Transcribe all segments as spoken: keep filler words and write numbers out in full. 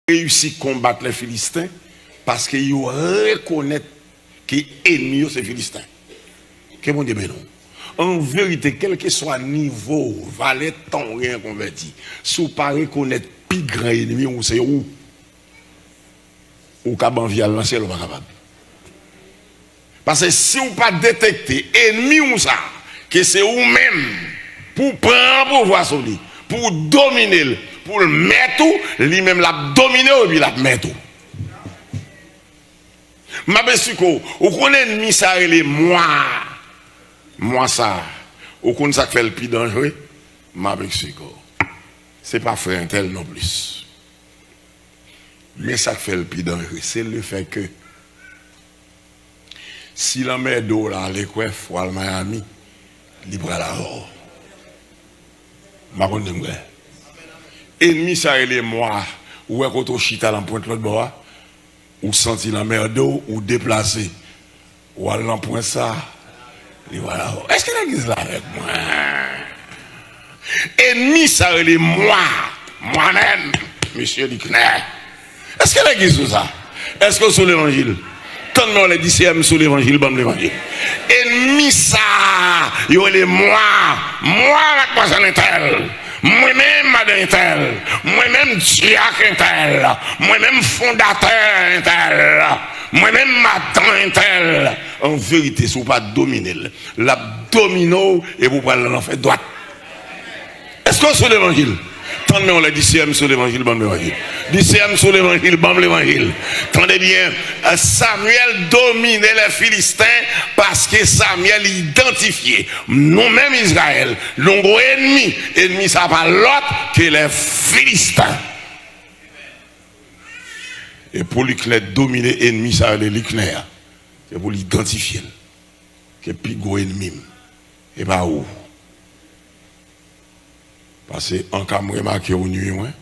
reyisi konbat lè Filisten, paske yo rekonèt ke ènmi yo se Filisten. Ke Bondye beni w. An verite, kèlkeswa nivo w, valè tan w genyen konvèti, si w pa rekonèt pi gran ènmi w, se ou. Ou kab anvi al nan syèl, ou pa kapab. Paske si w pa detekte ènmi w sa, ke se ou menm, pou w pran pouvwa sou li, pou w domine l, pou l mèt ou, li menm l ap domine w epi l ap mèt ou. M ap esplike w, ou konn ènmi sa rele mwa. Mwa sa, ou konn sa k fè l pi danjre? M ap esplike w. Se pa frè entèl nonplis. Men sa k fè l pi danjre, se lefètke si l anmède w la, lekwèf, w al Miami, li pral avè w. M pa konn si m klè. Ènmi sa rele mwa. Ou wè kote w chita nan pwent lòt bò a, ou santi l anmède w, ou deplase. W al nan pwen sa, li pral avè w. Èske legliz la avèk mwen? Ènmi sa rele mwa, mwa menm, mesye Liknè. Èske legliz sou sa? Èske w sou levanjil? Tann men w lè di, Seyè, m sou levanjil, ban m levanjil. Ènmi sa, yo rele mwa, mwa, madmwazèl entèl. Mwen menm, madan entèl. Mwen menm, dyak entèl. Mwen menm, fondatè entèl. Mwen menm, madan entèl. An verite, si w pa domine l, l ap domine w epi w pral nan lanfè dwat. Èske w sou levanjil? Tann men w lè di, Seyè, m sou levanjil, ban m levanjil. Di, Seyè, m sou levanjil, ban m levanjil. Tande byen, Samyèl domine lè Filisten paske Samyèl idantifye nou menm Izrayèl, nou gwo ènmi. Ènmi sa pa lòt ke lè Filisten. E pou Liknè domine ènmi sa rele Liknè a, se pou l idantifye l ke pi gwo ènmi m, e pa ou. Paske an ka m remake w nui mwen,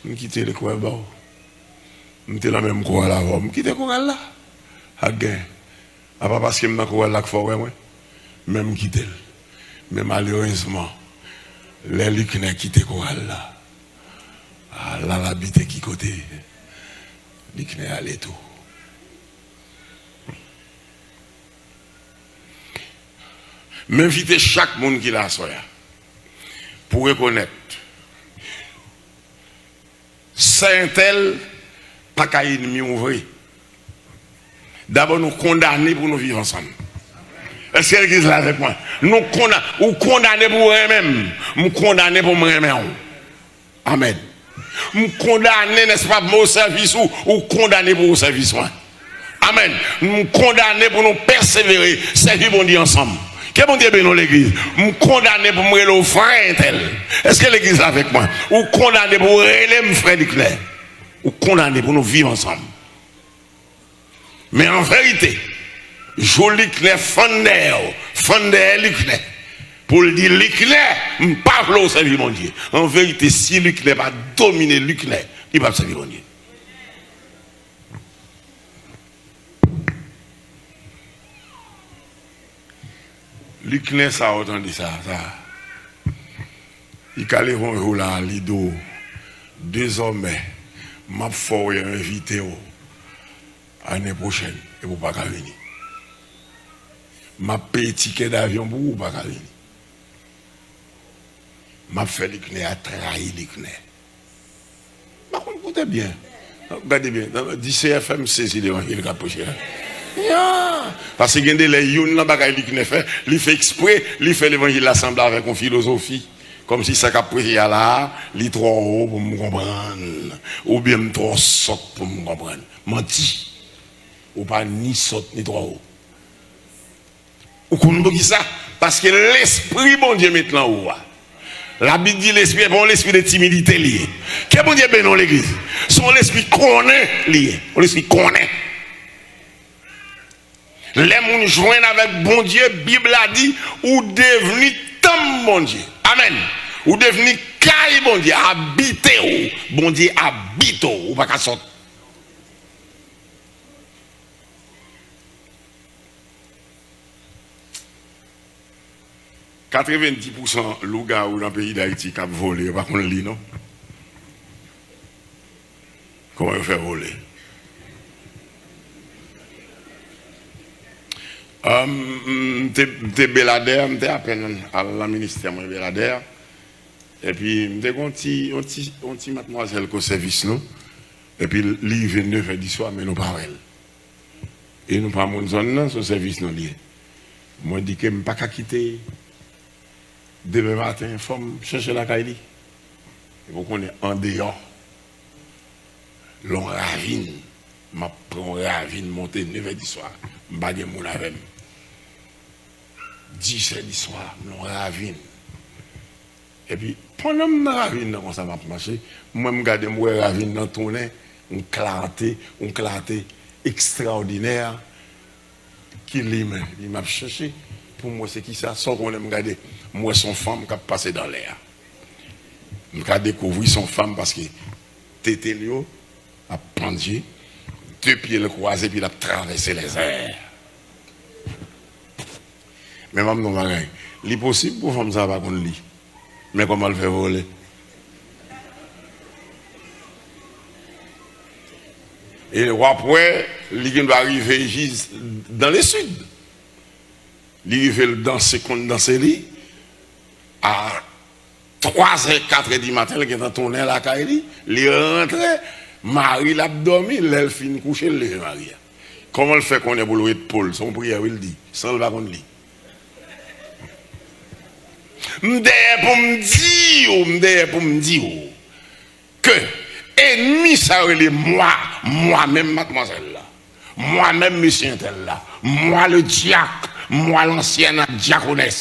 m kite lekwèf ba w. M te nan menm koral avè w, m kite koral la. Ak gen. A pa paske m nan koral la k fè w wè mwen, men m kite l. Men malerezman, lè Liknè kite koral la, a, l al abite ki kote? Liknè ale tou. M envite chak moun ki la aswè a pou rekonèt sè entèl pa ka ènmi w vre. Dabò, nou kondane pou nou viv ansanm. Èske legliz la avèk mwen? Nou konda-, ou kondane pou w renmen m. M kondane pou m renmen w. Amèn. M kondane, nèspa, pou m osèvis ou, ou kondane pou osèvis mwen. Amèn. M kondane pou nou pèsevere, sèvi Bondye ansanm. Ke Bondye beni w, legliz. M kondane pou m rele w frè entèl. Èske legliz la avèk mwen? Ou kondane pou w rele m frè Liknè. Ou kondane pou nou viv ansanm. Men an verite, jou Liknè fann dèyè w, fann dèyè Liknè, pou l di, Liknè, m pa vle w sèvi Bondye. An verite, si Liknè pa domine Liknè, li p ap sèvi Bondye. Liknè sa, w tande sa, sa. Li ka leve yon jou la, li di w, dezòmè, m ap fè w envite w ane pwochèn, epi w pa ka vini. M ap peye tikè davyon pou ou, ou pa ka vini. M ap fè Liknè a trayi Liknè. M pa konn, koute byen. Gade byen. Di, Seyè, fè m sezi levanjil k ap preche a. Ya! Paske gen de lè, youn nan bagay Liknè fè, li fè ekspre, li fè levanjil la sanble avèk yon filozofi. Kòmsi sa k ap preche a la a, li twò wo pou m konprann. Oubyen m twò sòt pou m konprann. Manti. Ou pa ni sòt ni twò wo. Ou konn poukisa? Paske lespri Bondye met lan ou a. Labib di lespri a pa yon lespri de timidite li ye. Ke Bondye beni w, legliz. Se yon lespri konnen li ye. Yon lespri konnen. Lè moun jwenn avèk Bondye, Bib la di, ou devni tanp Bondye. Amèn. Ou devni kay Bondye, abite w. Bondye abite w. Ou pa ka sòt. Katrevenndis pousan lougawou nan peyi Dayiti k ap vole, yo pa konn li, non. Kòman yo fè vole? Ahn, m te, m te Beladè, m te apèn al nan ministè mwen Beladè. Epi m te gen yon ti, yon ti, yon ti matmwazèl ko sèvis nou. Epi li rive nevè di swa, men nou pa wè l. E nou pa moun zòn nan, se yon sèvis nou li ye. Mwen di ke m pa ka kite demen maten, fò m chèche lakay li. Epi w konnen andeyò, lè yon ravin, m ap pran yon ravin monte nevè di swa, m pa gen moun avè m. Disè di swa, m nan yon ravin. Epi, pandan m nan ravin nan konsa m ap mache, m wè m gade m wè ravin nan tounen, yon klate, yon klate ekstraòdinè ki limen. Epi m ap chèche pou m wè se kisa, san konnen m gade, m wè se yon fanm k ap pase nan lè a. M ka dekouvri se yon fanm paske tete l yo ap pandye, de pye l kwaze, epi l ap travèse lèzè. Men m ap di w yon bagay, li posib pou fanm sa a pa konn li. Men kòman l fè vole? E w ap wè, li gendwa rive jis dan le sid. Li rive, l danse, konn danse li. A twa zè, kat è di maten, l gentan tounen lakay li. Li rantre, mari l ap dòmi. Lè l fin kouche, l leve mari a. Kòman l fè konnen pou l ret po l? Se yon priyè, wi, l di, san l pa konn li. M dèyè pou m di w, m dèyè pou m di w ke ènmi sa yo rele mwa, mwa menm madmwazèl la, mwa menm mesye entèl la, mwa le dyak, mwa lansyèn dyakonès,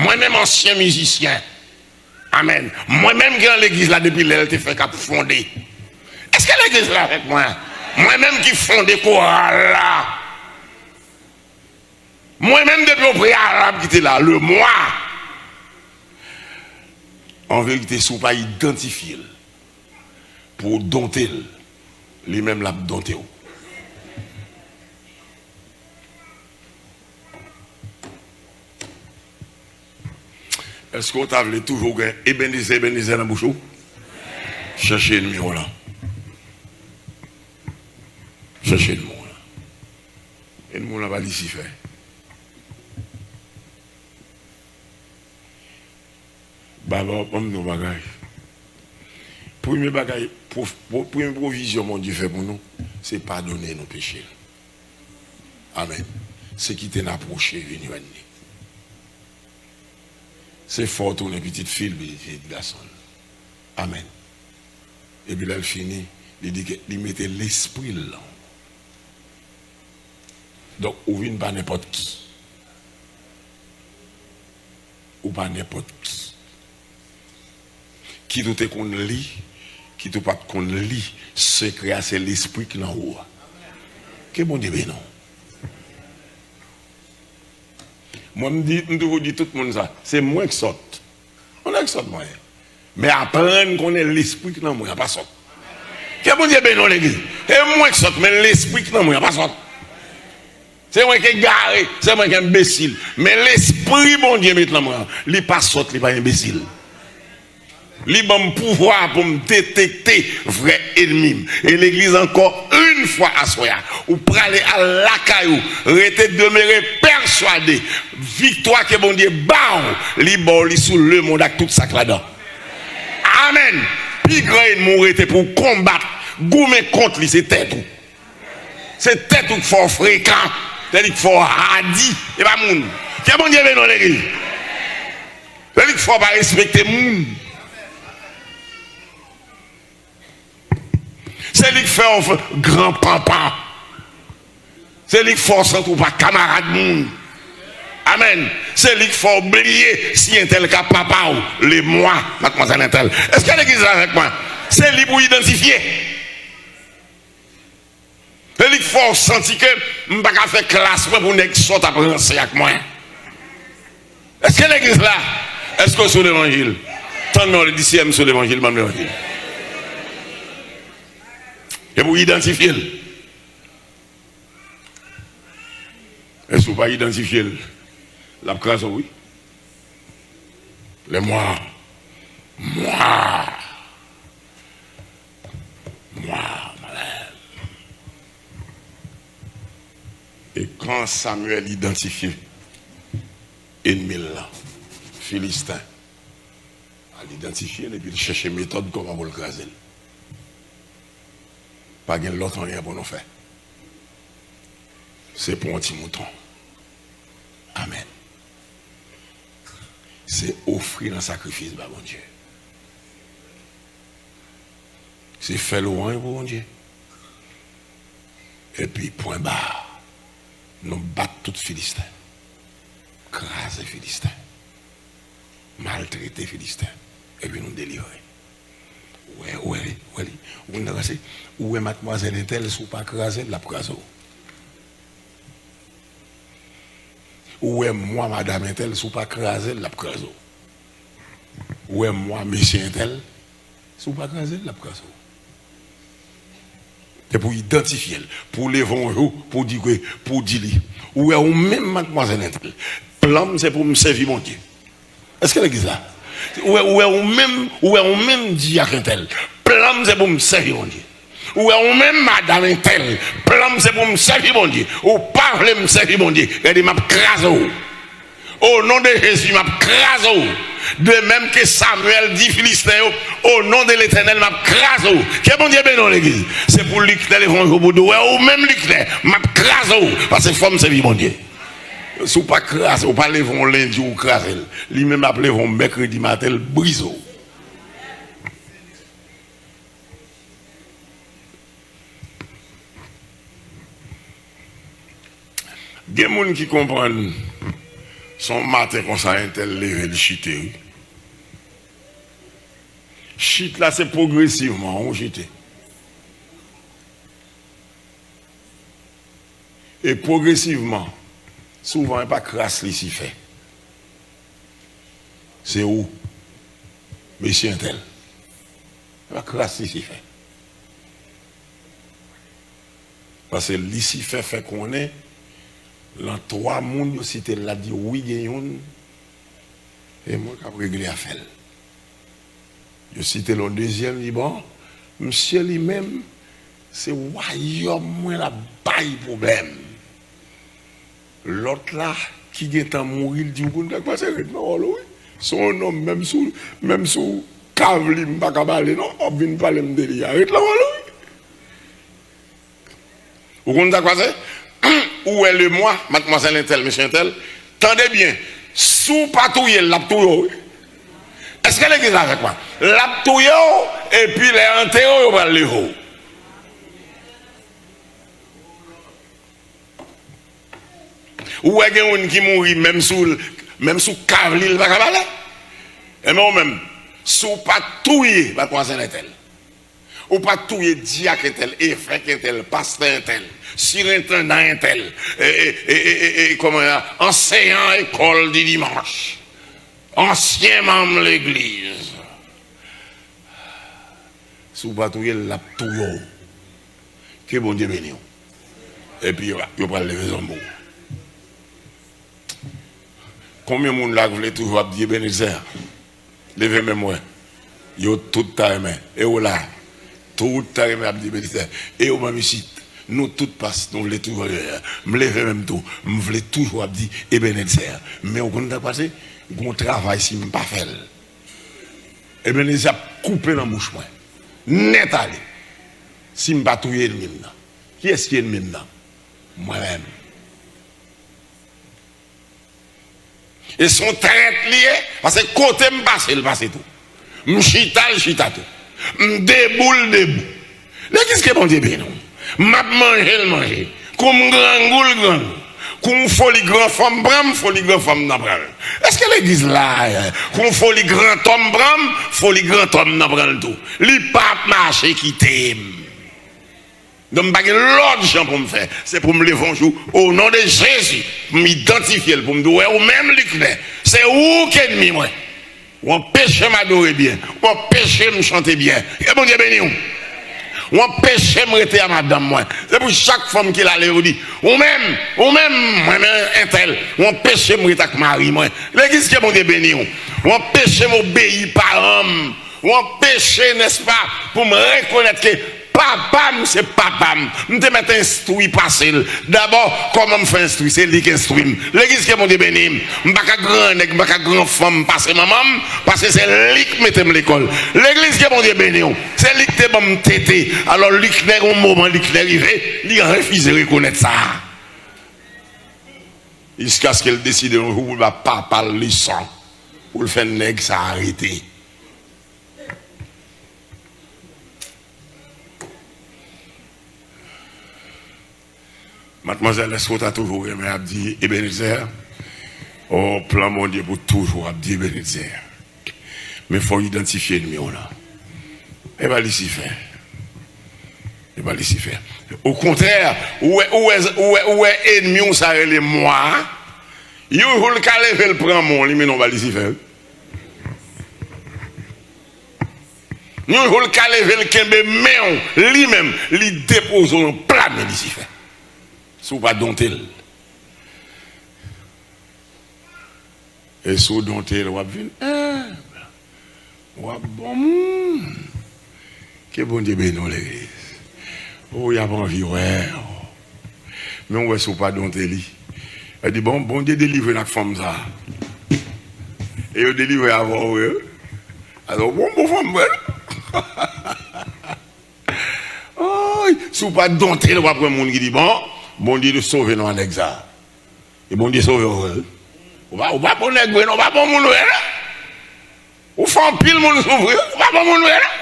mwen menm ansyen mizisyen, amèn, mwen menm ki nan legliz la depi lè l te fèk ap fonde. Èske legliz la avèk mwen? Mwen menm ki fonde koral la. Mwen menm depi o preyalab ki te la, le mwa. An verite, si w pa idantifye l, pou w donte l, li menm l ap donte w. Èske w ta vle toujou gen Ebenezè, Ebenezè nan bouch ou? Chèche ènmi w lan. Chèche ènmi w lan. Ènmi w lan pa Lisifè. Baba, ban m di w yon bagay. Premye bagay, pwo-, pwo-, premye pwovizyon Bondye fè pou nou, se padone nou peche nou. Amèn. Se kite n apwoche vin jwenn li. Se fè w tounen pitit fi l, pitit gason l. Amèn. Epi lè l fini, li di ke li mete lespri l lan ou. Donk, ou vin pa nenpòt ki. Ou pa nenpòt ki. Kit ou te konn li, kit ou pa t konn li, sekrè a se lespri k nan ou a. Ke Bondye beni w. Mwen, m di, m toujou di tout moun sa, se mwen k sòt. Yon nèg sòt mwen ye. Men aprann konnen lespri k nan mwen an pa sòt. Ke Bondye beni w legliz. E mwen k sòt, men lespri k nan mwen an pa sòt. Se mwen k egare, se mwen k enbesil. Men lespri Bondye met nan mwen an, li pa sòt, li pa enbesil. Li ban m pouvwa pou m detekte vrè ènmi m. E legliz ankò, yon fwa aswè a, ou prale al lakay ou, rete demere pèswade, viktwa ke Bondye ba w, li ba w li sou lemonn ak tout sa k ladan. Amèn. Pi gran ènmi w rete pou w konbat, goumen kont li, se tèt ou. Se tèt ou k fè w frekan, se li k fè w hadi, e pa moun. Ke Bondye beni w legliz. Se li k fè w pa respekte moun. Se li k fè w f-, gran panpan. Se li k fè w santi w pa kamarad moun. Amèn. Se li k fè w bliye si entèl ka papa w, le mwa, madmwazèl entèl. Èske legliz la avèk mwen? Se li pou w idantifye. Se li k fè w santi ke m pa ka fè klas mwen pou nèg sòt ap ranse ak mwen. Èske legliz la? Èske w sou levanjil? Tann men w, di, Seyè, m sou levanjil, ban m levanjil. E pou w idantifye l. E si w pa idantifye l, l ap kraze w, wi. Le mwa, mwa. E kan Samyèl idantifye ènmi l lan, Filisten, al idantifye l epi l chèche metòd kòman pou l kraze l. Pa gen lòt anyen pou nou fè. Se pran yon ti mouton. Amèn. Se ofri l an sakrifis ba Bondye. Se fè lwanj pou Bondye. Epi pwen ba. Nou bat tout Filisten. Kraze Filisten. Maltrete Filisten. Epi nou delivre. Ou wè, ou wè li, ou wè li. Ou konn sa k pase? Ou wè madmwazèl entèl, si w pa kraze l, l ap kraze w. Ou wè mwa madanm entèl, si w pa kraze l, l ap kraze w. Ou wè mwa mesye entèl, si w pa kraze l, l ap kraze w. Se pou w idantifye l, pou w leve yon jou, pou w di ke, pou w di li, ou wè ou menm madmwazèl entèl, plan m se pou m sèvi Bondye. Èske legliz la? Ou wè, ou wè ou menm, ou wè ou menm dyak entèl, plan m se pou m sèvi Bondye. Ou wè ou menm madanm entèl, plan m se pou m sèvi Bondye. Ou pa vle m sèvi Bondye, gade m ap kraze w. O non de Jezi, m ap kraze w. De menm ke Samyèl di Filisten yo, o non de Letènèl, m ap kraze w. Ke Bondye beni w, legliz. Se pou Liknè leve yon jou pou di w, wè ou menm Liknè, m ap kraze w, paske fò m sèvi Bondye. Si w pa kraze, ou pa leve yon lendi, ou kraze l. Li menm ap leve yon mèkredi maten, l brize w. Gen moun ki konprann, se yon maten konsa, entèl leve, li chite, wi. Chit la, se pwogresivman, ou chite. E pwogresivman, souvan, e pa kras Lisifè. Se ou, mesye entèl. E pa kras Lisifè. Paske Lisifè fè konnen, lan twa moun yo site l la, di, wi, gen youn, e mwen k ap regle afè l. Yo site l yon dezyèm, li, bon, misye li menm, se wayòm mwen l ap bay pwoblèm. Lòt la, ki gentan mouri, l di, ou konn sa k pase, ret nan wòl ou, wi. Se yon nonm, menm sou, menm sou kav li, m pa ka pale, non, w ap vin pale m de li a, ret nan wòl ou, wi. Ou konn sa k pase? Ou wè Lemwa, madmwazèl entèl, mesye entèl, tande byen, si w pa touye l, l ap touye w, wi. Èske legliz la avèk mwen? L ap touye w, epi lè antere w, yo pral leve w. Ou wè gen moun ki mouri menm sou, menm sou kav li, l pa ka pale. Enben ou menm, si w pa touye madmwazèl entèl, ou pa touye dyak entèl, evèk entèl, pastè entèl, sirentandan entèl, e, e, kòman, anseyan lekòl di dimanch, ansyen manm legliz. Si w pa touye l, l ap touye w. Ke Bondye beni w. Epi yo, yo pral leve zam pou ou. Konbyen moun la k vle toujou ap di Ebenezè? Leve men m wè. Yo tout ta renmen. E w la? Tout ta renmen ap di Ebenezè. E w menm isit? Nou tout pas, nou vle toujou, m leve men m tou. M vle toujou ap di Ebenezè. Men w konn sa k pase? Gon travay si m pa fè l. Ebenezè ap koupe nan bouch mwen. Nèt ale. Si m pa touye ènmi m nan. Kiyès ki ènmi m nan? Mwen menm. E se yon trèt li ye, paske kote m pase, l pase tou. M chita, l chita tou. M debou, l debou. Legliz ke Bondye beni w. M ap manje, l manje. Kou m grangou, l grangou. Kou m foli gran fanm pran m, foli gran fanm nan pran l. Èske legliz la, kou m foli grantòm pran m, foli grantòm nan pran l tou. Li p ap mache kite m. Donk, m pa gen lòt jan pou m fè. Se pou m leve yon jou, o non de Jezi, pou m idantifye l, pou m di, wè, ou menm, Liknè, se ou k ènmi mwen. Ou anpeche m adore byen. Ou anpeche m chante byen. Ke Bondye beni w. Ou anpeche m rete a madanm mwen. Se pou chak fanm ki la leve di, ou menm, ou menm, mwen menm entèl, ou anpeche m rete ak mari mwen. Legliz, ke Bondye beni w. Ou anpeche m obeyi paran m. Ou anpeche, nèspa, pou m rekonèt ke Papa m se papa m. M te mèt enstwi pase l. Dabò, kòman m fè enstwi? Se li k enstwi m. Legliz, ke Bondye beni m. M pa ka gran nèg, m pa ka gran fanm pase manman m, paske se li k mete m lekòl. Legliz, ke Bondye beni w. Se li k te ban m tete. Alò, Liknè, yon moman, Liknè rive, li refize rekonèt sa. Jiskaske l deside yon jou pou l ba papa l leson, pou l fè nèg sa arete. Madmwazèl, èske w ta toujou renmen ap di Ebenezè? O, plan Bondye pou toujou ap di Ebenezè. Men fò w idantifye ènmi w lan. E pa Lisifè. E pa Lisifè. Okontrè, ou wè, ou wè, ou wè, ou wè ènmi w sa rele mwa a. Yon jou l ka leve l pran men w, li mennen w ba Lisifè, wi. Yon jou l ka leve l kenbe men w, li menm, li depoze w nan pla men Lisifè. Si w pa donte l. E si w donte l, w ap vin enb. W ap bon moun. Ke Bondye beni w, legliz. O, y ap anvi wè w. Men w wè, si w pa donte li. Yo di, bon, Bondye delivre n ak fanm sa. E yo delivre avè w vre, wi. Alò, bon, bon fanm vre. Oy, si w pa donte l, w ap wè moun ki di, bon, Bondye sove non a nèg sa. E Bondye sove w vre, wi. Ou pa, ou pa bon nèg vre non, ou pa bon moun vre non. Ou fè anpil moun soufri, wi. Ou pa bon moun vre non.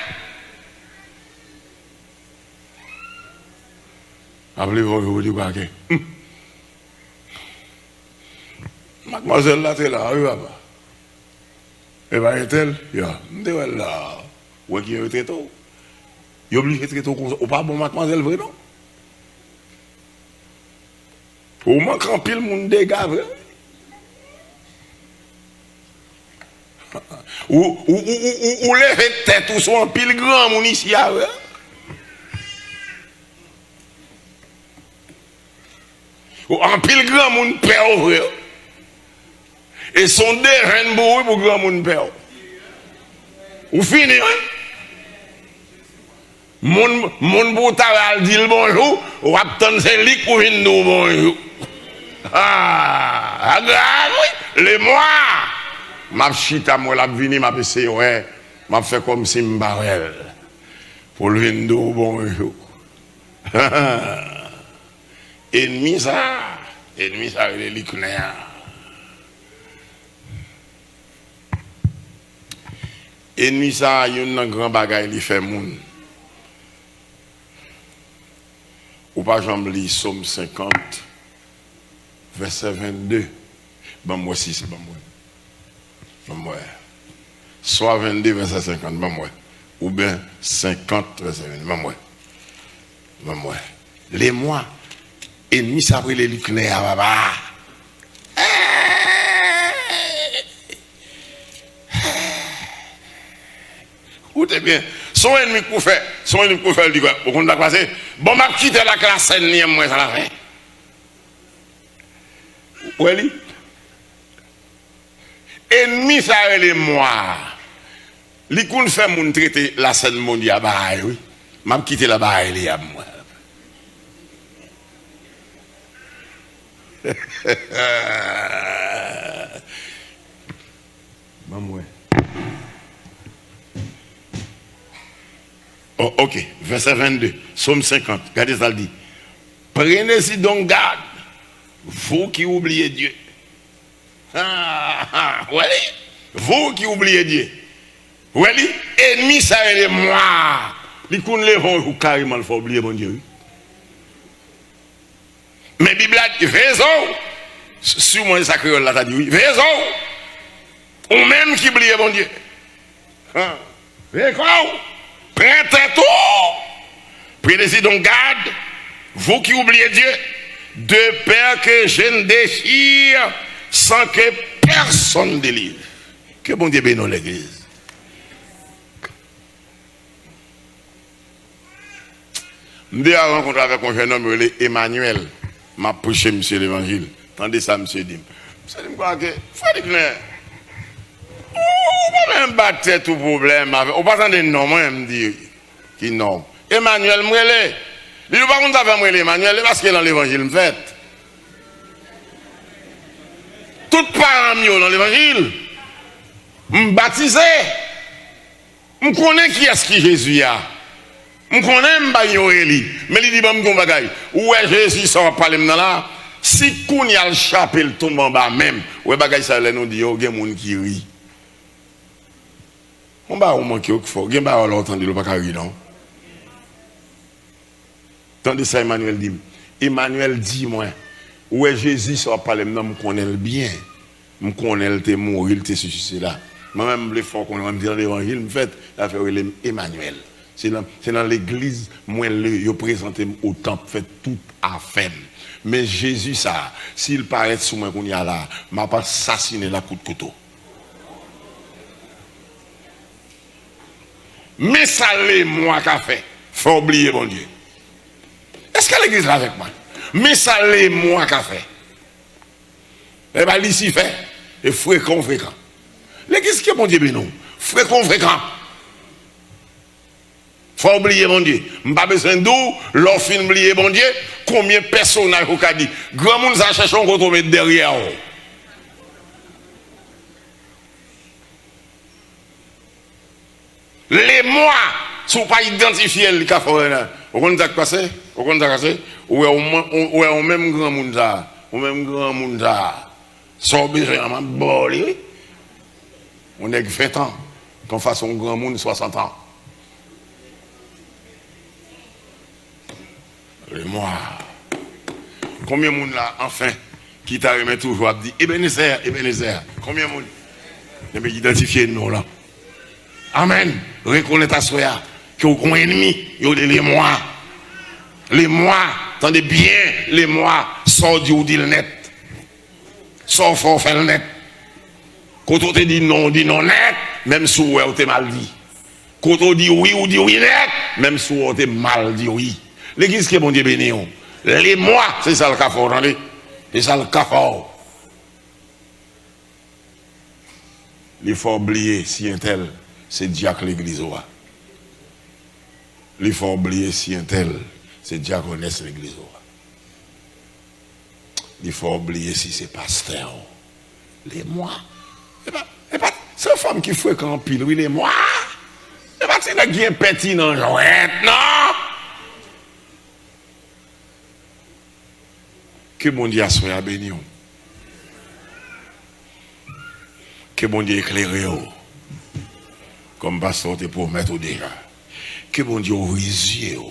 Ap leve yon jou, ou di, pake. Hum. Madmwazèl la te la, wi, papa. E pa entèl, ya, m te wè l la. Ou wè ki yo trete w. Yo oblije trete w konsa. Ou pa bon madmwazèl vre non. Ou manke anpil moun dega vre. Ou, ou, ou, ou, ou, ou leve tèt ou sou anpil granmoun isi a vre. Ou, anpil granmoun pè w vre. E se yon devenn pou ou wi pou granmoun pè w. Ou fini wi. Moun, moun pou w ta al di l bonjou, w ap tann se li k pou vin di w bonjou. Ah, sa grav wi. Lemwa m ap chita, m wè l ap vini, m ap eseye wè, m ap fè kòmsi m pa wè l. Pou l vin di w bonjou. Ènmi sa, ènmi sa rele Liknè a. Ènmi sa, youn nan gran bagay li fè moun. Ou pa janm li Sòm senkant, vèsè vennde. Ban m wè si se, ban m wè. Ban m wè. Swa vennde vèsè senkant, ban m wè. Oubyen senkant vèsè vennde, ban m wè. Ban m wè. Lemwa, ènmi sa ap rele Liknè a, papa. Koute byen. Se yon ènmi k pou fè, se yon ènmi k pou fè l di, ou konn sa k pase? Bon, m ap kite l ak lasèn li an, m wè sa l ap fè. Ou wè li? Ènmi sa rele mwa. Li konn fè moun trete lasèn Bondye a bagay, wi. M ap kite l a bagay li a, m wè. Ban m wè. Oh, ok. Vèsè vennde, Sòm senkant. Gade sa l di. Prenez-y donc garde, vous qui oubliez Dieu. Ah, ah, wè li? Vous qui oubliez Dieu. Wè li? Ènmi sa rele mwa. Li konn leve yon jou kareman l fè w bliye Bondye, wi. Men Bib la di, veye w, s-, siman se sa kreyòl la ta di, wi. Veye w, ou menm ki bliye Bondye. Hein? Veye kò w, pran tèt ou. Prenez-y donc garde, vous qui oubliez Dieu, de peur que je ne déchire sans que personne délivre. Ke Bondye beni w, legliz. M te al rankontre avèk yon jennonm yo rele Emmanuel. M ap preche misye levanjil. Tande sa misye di m. Misye di m, kwake, frè Liknè, ou pa menm ba tèt ou pwoblèm avè, ou pa tande non mwen, m di, ki non? Emanyèl m rele. Li di, "Ou pa konn sa fè m rele Emanyèl, e paske nan levanjil m fèt. Tout paran m yo nan levanjil. M batize. M konnen kiyès ki Jezi a. M konnen m pa inyore li." Men li di, "Ban m di w yon bagay. Ou wè Jezi sa w ap pale m nan la, si kounye a l chape l tonbe anba men m." Ou wè bagay sa yo, lè nou di yo, gen moun ki ri. Yon bagay ou manke w k fè w. Gen bagay w la w tande l ou pa ka ri non. Tande sa Emanyèl di m. Emanyèl di mwen, "Ou wè Jezi sa w ap pale m nan, m konnen l byen. M konnen l te mouri, l te sesi sela." Mwen menm, m vle fè w konnen, mwen m di nan levanjil m fèt, sa fè yo rele m Emanyèl. Se nan, se nan legliz mwen le, yo prezante m o tanp, fè tout afè m. Men Jezi sa, si l parèt sou mwen kounye a la, m ap ansasinen l ak kout kouto. Men sa lemwa ka fè, fè w bliye Bondye. Èske legliz la avèk mwen? Men sa lemwa ka fè. E pa Lisifè, e frekan w frekan. Legliz ke Bondye beni w, frekan w frekan. Fò w bliye Bondye. M pa bezwen di w, lè w fin bliye Bondye, konbyen pèsonaj ou ka di, granmoun sa chèche yon kote w met dèyè w. Lemwa, si w pa idantifye l, li ka fè w rele. Ou konn sa k pase? Ou konn sa k pase? Ou wè, ou, ou wè, ou menm granmoun sa, ou menm granmoun sa, sa w bezwen an, m ap ba w li, wi. Yon nèg ven tan, konn fason yon granmoun swasant an. Lemwa. Konbyen moun la, anfen, ki ta renmen toujou ap di, "Ebenezè, Ebenezè"? Konbyen moun? Ebyen, idantifye non w lan. Amèn. Rekonèt aswè a ke w gon ènmi, yo rele lemwa. Lemwa, tande byen, lemwa, sa w di w di l nèt. Sa w fè w fè l nèt. Kote w te di non, w di non nèt, menm si w wè w te mal di. Kote w di wi, w di wi nèt, menm si w wè w te mal di wi. Legliz ke Bondye beni w. Lemwa, se sa l ka fè w, tande. Se sa l ka fè w. Li fè w bliye si entèl se dyak legliz ou a. Li fè w bliye si entèl se dyakònès legliz ou a. Li fè w bliye si se pastè w. Lemwa. E pa, e pa, se yon fanm ki frekan anpil, wi, lemwa. E pa ti nèg ki enpètinan jwèt, non. Ke Bondye aswè a beni w. Ke Bondye eklere w. Kòm pastè w te pwomèt ou deja. Ke Bondye ouvri zye w.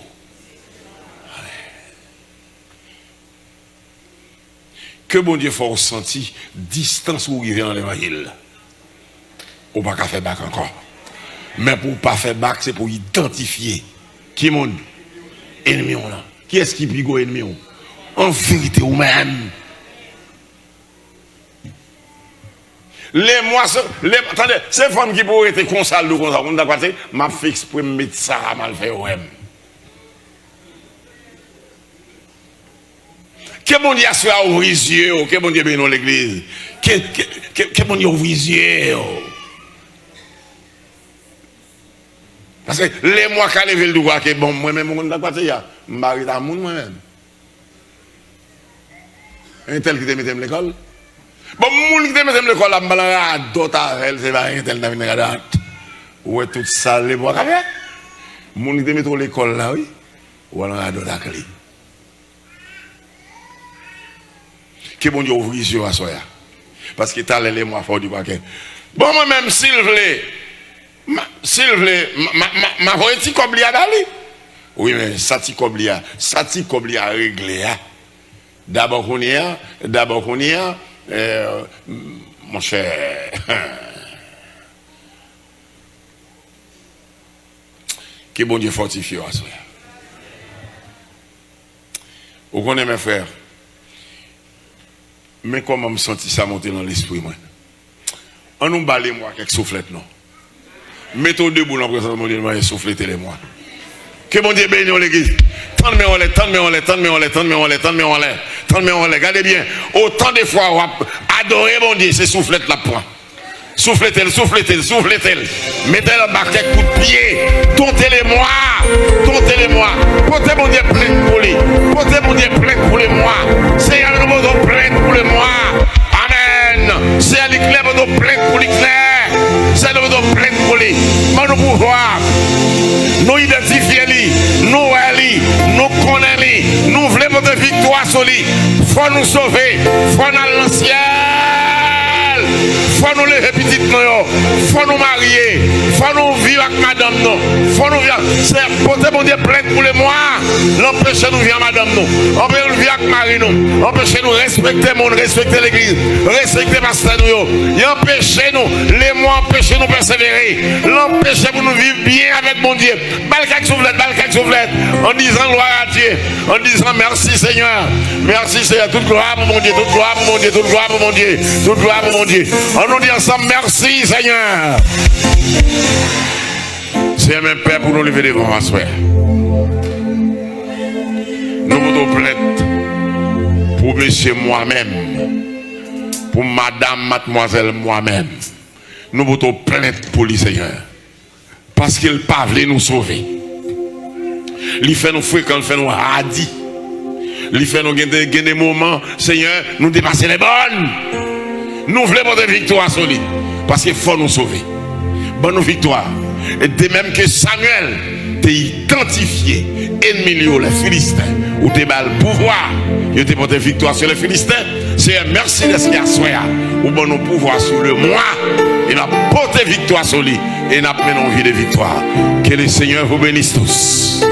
Ke Bondye fè w santi distans ou rive nan levanjil. Ou pa ka fè bak ankò. Men pou w pa fè bak, se pou w idantifye ki moun? Ènmi w lan. Kiyès ki pi gwo ènmi w? An verite, ou menm. Lemwa, se, le, tande, se fanm ki pou rete konsa, l di w konsa, ou konn sa k pase? M ap fè ekspre m met sa a, m al fè yo wè m. Ke Bondye aswè a ouvri zye w, ke Bondye beni w legliz. Ke, ke, ke, ke Bondye ouvri zye w. Paske lemwa ka leve l di w ke bon, mwen menm, ou konn sa k pase a, m pa ret a moun mwen menm. Entèl ki te mete m lekòl. Bon, moun ki te mete m lekòl la, m pa nan radòt avè l, se pa entèl nan vin radòt. Ou wè tout sa lemwa ka fè? Moun ki te mete w lekòl la, wi. Ou al nan radòt ak li. Ke Bondye ouvri zye w aswè a. Paske talè lemwa fè w di pa ke. Bon, mwen menm, si l vle, ma, si l vle, ma, ma, ma, ma voye ti kòb li a ba li. Wi, men sa ti kòb li a, sa ti kòb li a regle a. Dabò kounye a, dabò kounye a, eh, monchè. Ke Bondye fòtifye w aswè a. Ou konnen, men frè, men kòman m santi sa monte nan lespri mwen. Ann nou ba lemwa kèk souflèt non. Mete w debou nan prezans Bondye, mande souflete lemwa. Ke Bondye beni w, legliz. Tann men w anlè, tann men w anlè, tann men w anlè, tann men w anlè, tann men w anlè, tann men w anlè. Gade byen, otan de fwa w ap adore Bondye, se souflèt l ap pran. Souflete l, souflete l, souflete l. Mete l anba kèk kout pye. Donte lemwa. Donte lemwa. Pote Bondye plent pou li. Pote Bondye plent pou lemwa. Seyè, nou pote w plent pou lemwa. Amèn. Seyè, li klè, pote w plent pou li klè. Seyè, nou pote w plent pou li. Ban nou pouvwa. Nou idantifye li. Nou wè li. Nou konnen li. Nou vle pote viktwa sou li. Fò nou sove. Fò n al nan syèl. Fò nou leve pitit nou yo. Fò nou marye. Fò nou viv ak madanm nou. Fò nou viv. Seyè, pote Bondye plent pou lemwa. L anpeche nou viv ak madanm nou. Anpeche nou viv ak mari nou. Anpeche nou respekte moun, respekte legliz, respekte pastè nou yo. L anpeche nou. Lemwa anpeche nou pèsevere. L anpeche pou nou viv byen avèk Bondye. Ba l kèk souflèt, ba l kèk souflèt. En disant gloire à Dieu. En disant merci Seigneur. Merci Seigneur. Tout glwa pou Bondye, tout glwa pou Bondye, tout glwa pou Bondye, tout glwa pou Bondye. Ann nou di ansanm, mèsi Senyè. Seyè, men pèp ou nou leve devan w aswè. Nou pote w plent pou mesye mwa menm, pou madanm, madmwazèl mwa menm. Nou pote w plent pou li, Senyè. Paske l pa vle nou sove. Li fè nou frekan, li fè nou hadi. Li fè nou gen de, gen de moman, Senyè, nou depase lè bòn. Nou vle pote viktwa sou li. Paske fò nou sove. Ban nou viktwa. E de menm ke Samyèl te idantifye ènmi li yo, lè Filisten, ou te ba l pouvwa, yo te pote viktwa sou lè Filisten. Seyè, mèsi dèske aswè a, ou ban nou pouvwa sou lemwa, e n ap pote viktwa sou li, e n ap mennen yon vi de viktwa. Que le Seigneur vous bénisse tous.